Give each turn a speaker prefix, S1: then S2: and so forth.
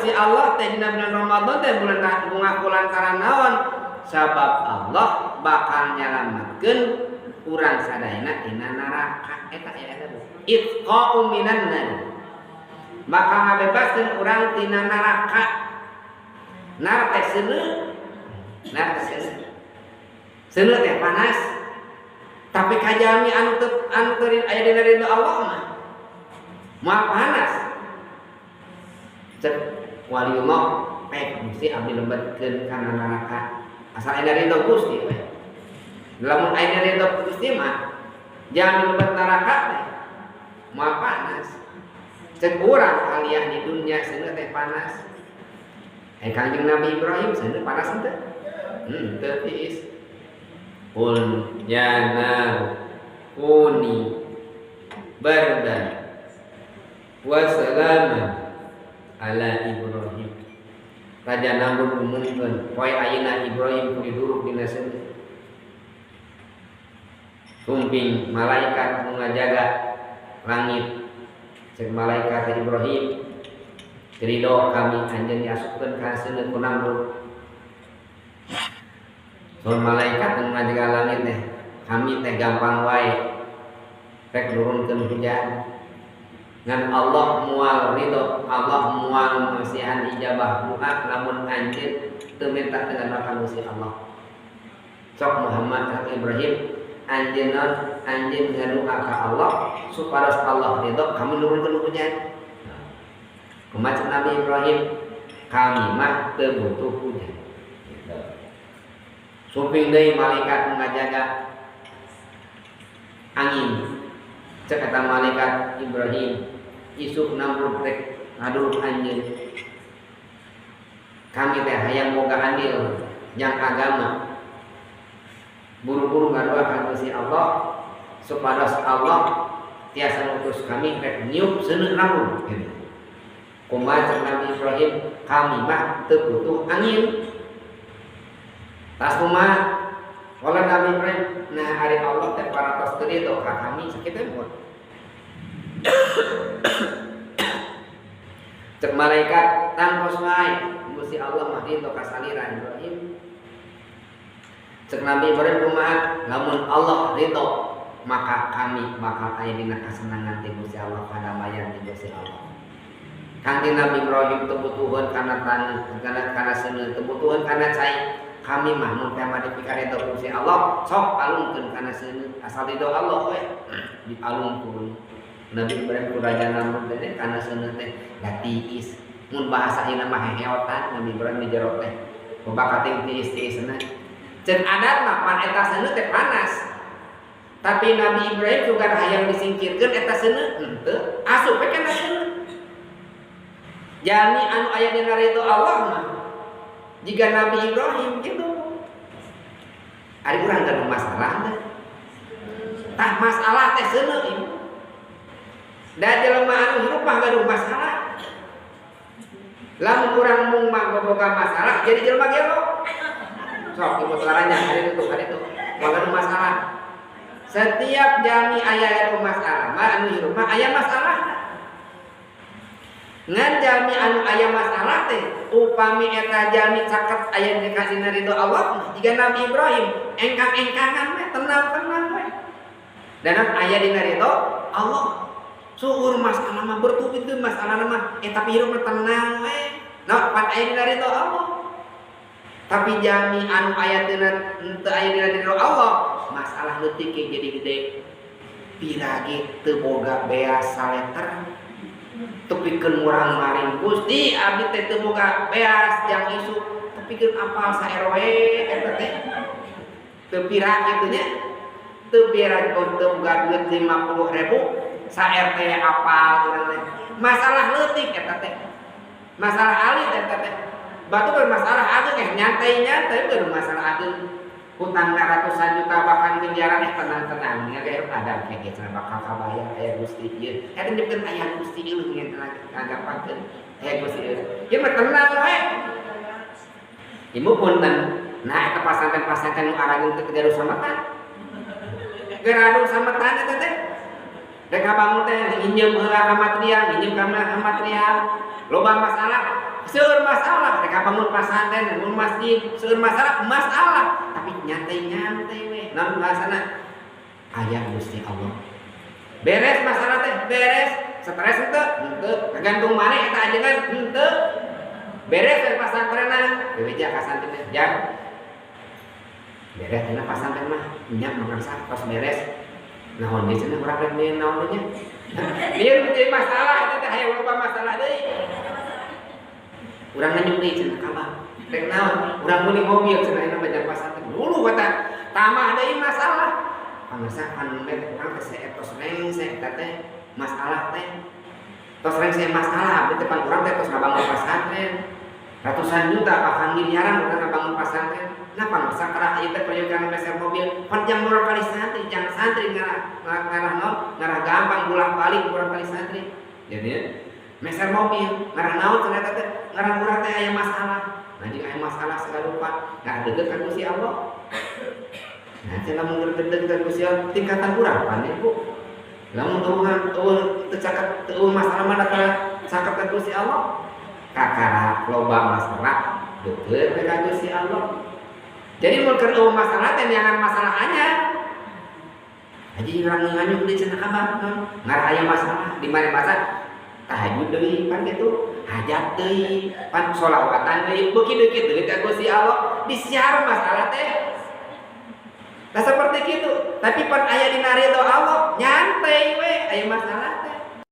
S1: Gusti Allah teh dina bulan Ramadan teh bulan bungah kulantaran naon? Sabab Allah bakal nyalametkeun urang sadayana tina neraka. Eta ya eta Bu. Itqa'u minan nar. Maka ngabebaskeun urang tina neraka. Nar teh seuneu. Nar teh seuneu. Seuneu teh panas. Tapi kajalmi anu teu anu teu aya dina ridho Allah mah moal panas. Cek waliullah pek mesti abdi lebetkeun kana neraka. Asal aya ridho Gusti we. Lamun aya ridho Gusti mah jalmi lebet neraka teh moal panas. Cek urang kalian di dunia seuneu teh panas. Kangjeng Nabi Ibrahim seuneu panas henteu? Henteu tiis. Qul ya nar kuni bardan wa salaman ala Ibrahim. Raja Namrud ngumumkeun poe ayeuna Ibrahim kudu diduruk dina seuneu. Sumping malaikat nu ngajaga langit. Cek malaikat Ibrahim, ridho kami anjeun diasupkeun ka seuneu ku Namrud. Sun malaikat nu ngajaga langit teh, kami teh gampang wae rek nurunkeun hujan. Ngan Allah mual ridho, Allah mual masihan ijabah doa lamun anjeun teu minta dengan ka Gusti Allah. Sok Muhammad atau Ibrahim anjeun anjeun ngadoa ka Allah supaya Allah ridho kami nurunkeun hujan. Kumaha cek Nabi Ibrahim, kami mah teu butuh hujan. Gitu. Sumping deui malaikat ngajaga angin. Cek kata malaikat Ibrahim, isuk Namrud rek ngaduruk anjeun. Kami teh hayang boga andil jang agama. Buru-buru ngadoa ka Gusti Allah supados Allah tiasa ngutus kami rek niup seuneu Namrud. Gitu. Kumaha cek Nabi Ibrahim, kami mah teu butuh angin. Tas kumaha? Wala Nabi Ibrahim, nah ari Allah teh paratos teu ridho ka kami sakitu mun. Cek malaikat tangtos wae Gusti Allah mah ridho ka salira Ibrahim. Cek Nabi Ibrahim kumaha? Lamun Allah ridho maka kami bakal aya dina kasenangan ti Gusti Allah, kadamaian ti Gusti Allah. Kangjeng Nabi Ibrahim teu butuheun kana taneuh, kana seuneu, teu butuheun kana cai. Kami mah mun teh mah dipikaredo Gusti Allah, sok alungkeun kana seuneu asal ridho Allah we. Dialungkeun. Nabi Ibrahim ku raja Namrud teh kana seuneu teh da tiis. Mun bahasa ieu mah heheotan Nabi Ibrahim di jero teh. Bakating tiis-tiisna. Ceuk adat mah pan eta seuneu teh panas. Tapi Nabi Ibrahim sugan hayang disingkirkeun eta seuneu henteu, asup we kana seuneu. Jalmi anu aya dina ridho Allah mah jika Nabi Ibrahim gitu. Ari urang gaduh masalah teh. Tah masalah teh seuneu ieu. Da jelema anu hirup mah gaduh masalah. Lamun urang mung mah boga masalah jadi jelema gelo. Sok ibu telaranya hari itu hari itu mah gaduh masalah. Setiap jalmi aya gaduh masalah mah anu hirup mah aya masalah. Ngan jalmi anu aya masalah teh upami eta jalmi caket aya dina ridho Allah mah jiga Nabi Ibrahim engkang-engkangan we tenang-tenang we. Dan aya dina ridho Allah. Suhur masalah mah bertubi-tubi masalah mah tapi hirup mah tenang we. Nah, pan aya dina ridho Allah. Tapi jalmi anu aya dina teu aya dina ridho Allah, masalah leutik ge jadi gede. Pirage teu boga beas saleter. Tepikeun murang maring Gusti abdi teh teu boga beas jang isuk tepikeun apal sa RW eta teh. Teu pira kitu nya. Teu pira teu boga duit 50.000 sa RT apal urang teh. Masalah leutik eta teh. Masalah alit eta teh. Batu bermasalah ageung nyantai-nyantai gaduh masalah ageung. Hutang ratusan juta bahkan miliaran tenang-tenang nya ge ada kayak cenah bakal kabayar aya Gusti ieu. Eta nyebutkeun aya Gusti ieu ngan ngagapakeun aya Gusti ieu. Ieu mah tenang we. Ibu punten. Nah eta pasantren-pasantren nu arageung teh gaduh sametan. Gaduh sametan eta teh. Rek ngabangun teh nginjem heula ka material, nginjem ka material. Loba masalah. Seueur masalah, mereka bangun pasantren, bangun masjid, seueur masalah, masalah, tapi nyantai-nyantai we. Naon bahasana? Aya Gusti Allah. Beres masalah teh, beres. Stres henteu? Henteu. Tergantung mana eta ajengan, henteu. Beres we pasantrenna, bebeja ka santri jam. Beres cenah pasantren mah, nya mangsa tos beres. Naon deui cenah urang rek naon deui nya. Dia menjadi masalah eta teh, hayang loba masalah deui. Urang nanyuk deui cenah kabar. Rek naon? Urang meuli mobil cenah ayeuna mah jang pasantren. Dulu kata tambah deui masalah. Pangersa anu teh urang teh tos rengse eta teh masalah teh. Tos rengse masalah, abdi teh pan urang teh tos ngabangun pasantren. Ratusan juta, bahkan miliaran urang ngabangun pasantren. Nah, pangersa karena ieu teh peryogian meser mobil, pan jang murang kali santri, jang santri ngarah ngarah naon? Ngarah gampang bolak-balik murang kali santri. Jadi meser mobil, ngarah naon cenah teh? Ngarah murah teh aya masalah. Nah, jeung aya masalah segala rupa, ngarah deukeut ka Gusti Allah. Nah, cenah lamun deukeut ka Gusti Allah tingkatan urang pan Bu. Lamun eueuh eueuh teu caket teu masalah mah caket ka Gusti Allah. Kakara loba masalah deukeut ka Gusti Allah. Jadi mun keur eueuh masalah teh neangan masalah anyar. Haji urang nganyuk deui cenah kabar ngarah aya masalah di mana masa tahajud deui pan kitu, hajat deui pan, sholawatan deui, beuki deukeut deui ka Gusti Allah disiar masalah teh. Nah, seperti gitu, tapi pan aya dina ridho Allah nyantai we aya masalah.